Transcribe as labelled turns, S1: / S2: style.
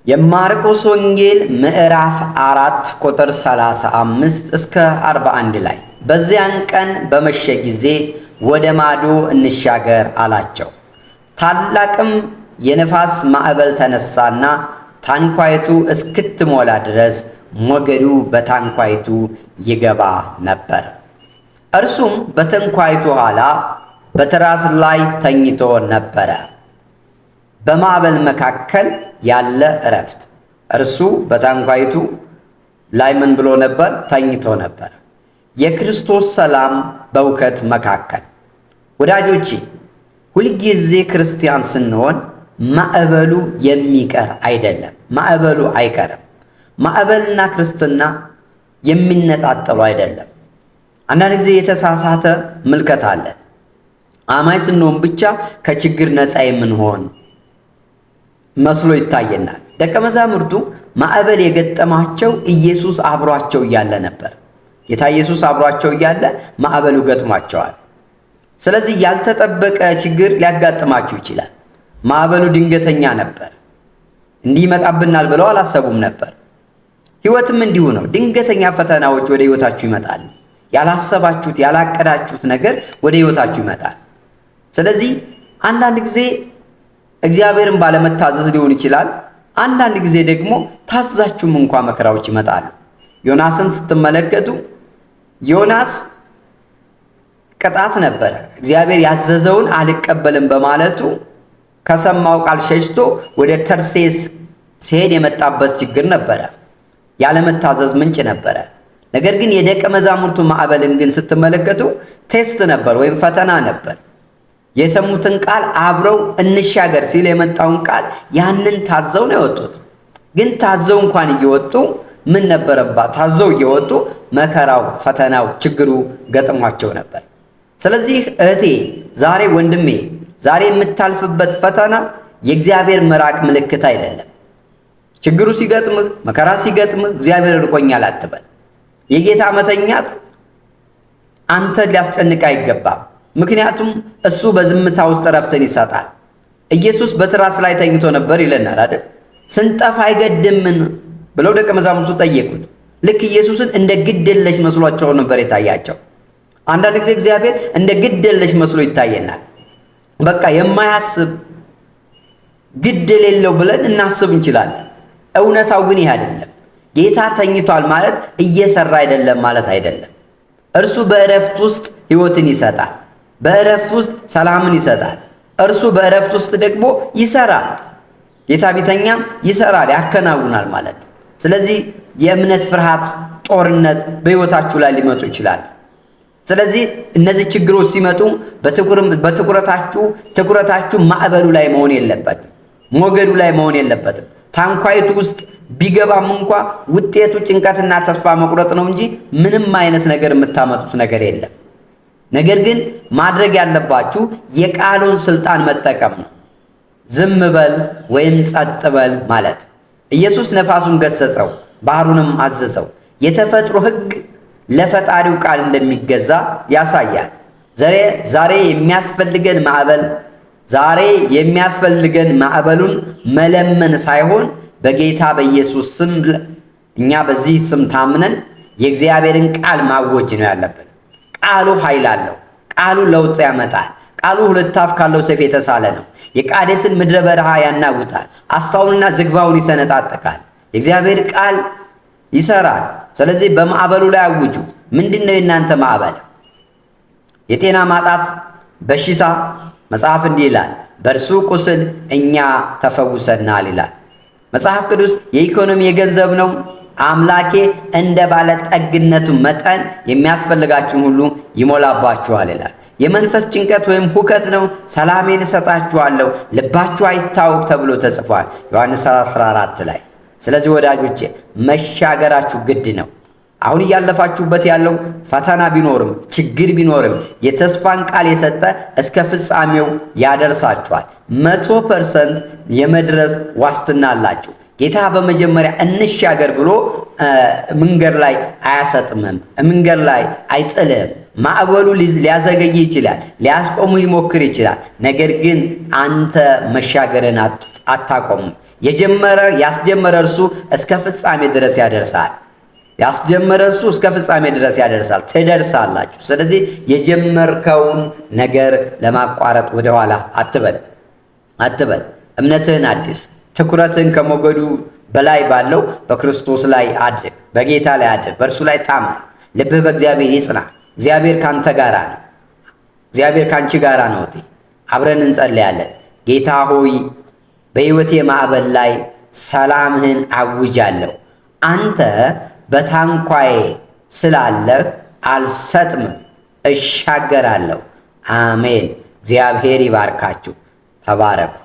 S1: የማርቆስ ወንጌል ምዕራፍ 4 ቁጥር 35 እስከ 41 ላይ በዚያን ቀን በመሸ ጊዜ ወደ ማዶ እንሻገር አላቸው። ታላቅም የነፋስ ማዕበል ተነሳና ታንኳይቱ እስክትሞላ ድረስ ሞገዱ በታንኳይቱ ይገባ ነበር። እርሱም በታንኳይቱ ኋላ በትራስ ላይ ተኝቶ ነበረ። በማዕበል መካከል ያለ እረፍት። እርሱ በታንኳይቱ ላይ ምን ብሎ ነበር? ተኝቶ ነበር። የክርስቶስ ሰላም በውከት መካከል። ወዳጆቼ፣ ሁልጊዜ ክርስቲያን ስንሆን ማዕበሉ የሚቀር አይደለም። ማዕበሉ አይቀርም። ማዕበልና ክርስትና የሚነጣጠሉ አይደለም። አንዳንድ ጊዜ የተሳሳተ ምልከታ አለን። አማኝ ስንሆን ብቻ ከችግር ነፃ የምንሆን መስሎ ይታየናል። ደቀ መዛሙርቱ ማዕበል የገጠማቸው ኢየሱስ አብሯቸው እያለ ነበር። ጌታ ኢየሱስ አብሯቸው እያለ ማዕበሉ ገጥሟቸዋል። ስለዚህ ያልተጠበቀ ችግር ሊያጋጥማችሁ ይችላል። ማዕበሉ ድንገተኛ ነበር። እንዲህ ይመጣብናል ብለው አላሰቡም ነበር። ሕይወትም እንዲሁ ነው። ድንገተኛ ፈተናዎች ወደ ሕይወታችሁ ይመጣሉ። ያላሰባችሁት ያላቀዳችሁት ነገር ወደ ሕይወታችሁ ይመጣል። ስለዚህ አንዳንድ ጊዜ እግዚአብሔርን ባለመታዘዝ ሊሆን ይችላል። አንዳንድ ጊዜ ደግሞ ታዛችሁም እንኳ መከራዎች ይመጣሉ። ዮናስን ስትመለከቱ ዮናስ ቅጣት ነበረ። እግዚአብሔር ያዘዘውን አልቀበልም በማለቱ ከሰማው ቃል ሸሽቶ ወደ ተርሴስ ሲሄድ የመጣበት ችግር ነበረ። ያለመታዘዝ ምንጭ ነበረ። ነገር ግን የደቀ መዛሙርቱ ማዕበልን ግን ስትመለከቱ test ነበር ወይም ፈተና ነበር። የሰሙትን ቃል አብረው እንሻገር ሲል የመጣውን ቃል ያንን ታዘው ነው የወጡት። ግን ታዘው እንኳን እየወጡ ምን ነበረባት? ታዘው እየወጡ መከራው፣ ፈተናው፣ ችግሩ ገጥሟቸው ነበር። ስለዚህ እህቴ ዛሬ፣ ወንድሜ ዛሬ የምታልፍበት ፈተና የእግዚአብሔር መራቅ ምልክት አይደለም። ችግሩ ሲገጥምህ፣ መከራ ሲገጥምህ እግዚአብሔር ርቆኛል አትበል። የጌታ መተኛት አንተ ሊያስጨንቅ አይገባም። ምክንያቱም እሱ በዝምታ ውስጥ እረፍትን ይሰጣል። ኢየሱስ በትራስ ላይ ተኝቶ ነበር ይለናል አይደል? ስንጠፋ አይገድምን ብለው ደቀ መዛሙርቱ ጠየቁት። ልክ ኢየሱስን እንደ ግድ የለሽ መስሏቸው ነበር የታያቸው። አንዳንድ ጊዜ እግዚአብሔር እንደ ግድ የለሽ መስሎ ይታየናል። በቃ የማያስብ፣ ግድ የሌለው ብለን እናስብ እንችላለን። እውነታው ግን ይህ አይደለም። ጌታ ተኝቷል ማለት እየሰራ አይደለም ማለት አይደለም። እርሱ በእረፍት ውስጥ ሕይወትን ይሰጣል። በእረፍት ውስጥ ሰላምን ይሰጣል። እርሱ በእረፍት ውስጥ ደግሞ ይሰራል። ጌታ ቢተኛም ይሰራል፣ ያከናውናል ማለት ነው። ስለዚህ የእምነት ፍርሃት፣ ጦርነት በሕይወታችሁ ላይ ሊመጡ ይችላል። ስለዚህ እነዚህ ችግሮች ሲመጡ በትኩረታችሁ ትኩረታችሁ ማዕበሉ ላይ መሆን የለበትም፣ ሞገዱ ላይ መሆን የለበትም። ታንኳይቱ ውስጥ ቢገባም እንኳ ውጤቱ ጭንቀትና ተስፋ መቁረጥ ነው እንጂ ምንም አይነት ነገር የምታመጡት ነገር የለም። ነገር ግን ማድረግ ያለባችሁ የቃሉን ስልጣን መጠቀም ነው። ዝም በል ወይም ጸጥ በል ማለት። ኢየሱስ ነፋሱን ገሰጸው፣ ባህሩንም አዘዘው። የተፈጥሮ ሕግ ለፈጣሪው ቃል እንደሚገዛ ያሳያል። ዛሬ የሚያስፈልገን ማዕበል ዛሬ የሚያስፈልገን ማዕበሉን መለመን ሳይሆን በጌታ በኢየሱስ ስም እኛ በዚህ ስም ታምነን የእግዚአብሔርን ቃል ማወጅ ነው ያለብን። ቃሉ ኃይል አለው። ቃሉ ለውጥ ያመጣል። ቃሉ ሁለት አፍ ካለው ሰይፍ የተሳለ ነው። የቃዴስን ምድረ በረሃ ያናውጣል። አስታውንና ዝግባውን ይሰነጣጥቃል። የእግዚአብሔር ቃል ይሰራል። ስለዚህ በማዕበሉ ላይ አውጁ። ምንድን ነው የእናንተ ማዕበል? የጤና ማጣት፣ በሽታ። መጽሐፍ እንዲህ ይላል፣ በእርሱ ቁስል እኛ ተፈውሰናል ይላል መጽሐፍ ቅዱስ። የኢኮኖሚ የገንዘብ ነው። አምላኬ እንደ ባለጠግነቱ መጠን የሚያስፈልጋችሁን ሁሉ ይሞላባችኋል ይላል። የመንፈስ ጭንቀት ወይም ሁከት ነው። ሰላሜን እሰጣችኋለሁ፣ ልባችሁ አይታወክ ተብሎ ተጽፏል ዮሐንስ 14 ላይ። ስለዚህ ወዳጆቼ፣ መሻገራችሁ ግድ ነው። አሁን እያለፋችሁበት ያለው ፈተና ቢኖርም፣ ችግር ቢኖርም የተስፋን ቃል የሰጠ እስከ ፍጻሜው ያደርሳችኋል። 100% የመድረስ ዋስትና አላችሁ። ጌታ በመጀመሪያ እንሻገር ብሎ መንገድ ላይ አያሰጥምም፣ መንገድ ላይ አይጥልም። ማዕበሉ ሊያዘገይ ይችላል፣ ሊያስቆሙ ሊሞክር ይችላል። ነገር ግን አንተ መሻገርን አታቆምም። የጀመረ ያስጀመረ እርሱ እስከ ፍጻሜ ድረስ ያደርሳል። ያስጀመረ እሱ እስከ ፍጻሜ ድረስ ያደርሳል። ትደርሳላችሁ። ስለዚህ የጀመርከውን ነገር ለማቋረጥ ወደኋላ አትበል አትበል። እምነትህን አድስ። ትኩረትህን ከሞገዱ በላይ ባለው በክርስቶስ ላይ አድርግ። በጌታ ላይ አድርግ። በእርሱ ላይ ታመን። ልብህ በእግዚአብሔር ይጽና። እግዚአብሔር ካንተ ጋራ ነው። እግዚአብሔር ካንቺ ጋራ ነው። አብረን እንጸልያለን። ጌታ ሆይ፣ በሕይወቴ ማዕበል ላይ ሰላምህን አውጃለሁ። አንተ በታንኳዬ ስላለህ አልሰጥምም፣ እሻገራለሁ። አሜን። እግዚአብሔር ይባርካችሁ። ተባረኩ።